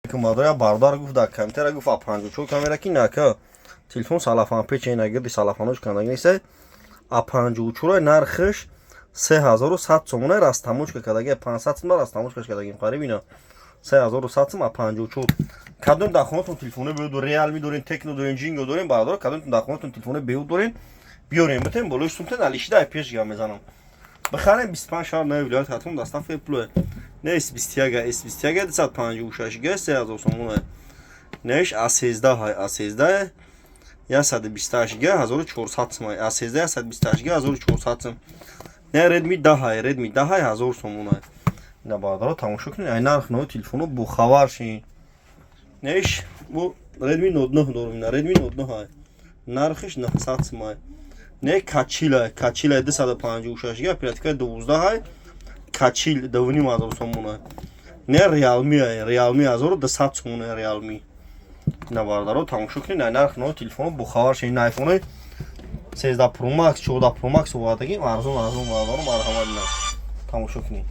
Мадоя бародар гуфт, дар компютера гуфт, а 54 камера ки нака телефон салафан печа, гирди салафанош кандаги неста. А 54 нархш 3100 сомона, растаможка кардаги, 500 сом растаможкаш кардаги. Қариб ина 3100 сом а 54. Кадом дар хонатон телефоне беуд? Реалми дорем, Текно дорем, Ҷинго дорем. Бародар, кадомтон дар хонатон телефоне беуд дорем, биёрем, битем болои сумтен алишида пеш гап мезанам, бихарем. 25 шаҳр нави вилоят ҳатмон доставка пуле. Не С 21, С 21 256 г 3000 сомона. Неш А 13 ҳай, А 13 128 г 1400 сом, А 13 128 г 1400 сом. Не Redmi 10 ҳай, Redmi 10 ҳай, 1000 сомона. Ина, бародаро, тамошо кунед, ай нарх нави телефоно бухабар шин. Неш бу Redmi Note 9 дорум, ина Redmi Note 9 ҳай, нархиш 900 сом ҳай. Не К40, К40 256 г, оперативка 12 ҳай, К40 2500 сомона. Не Realme ай, Realme 1200 сомона Realme. Ина, бародаро, тамошо кунед, ай нарх нави телефоно бухабар шин. iPhone 13 Pro Max, 14 Pro Max овардагим, арзон арзон. Бародаро, марҳамат, ина тамошо кунед.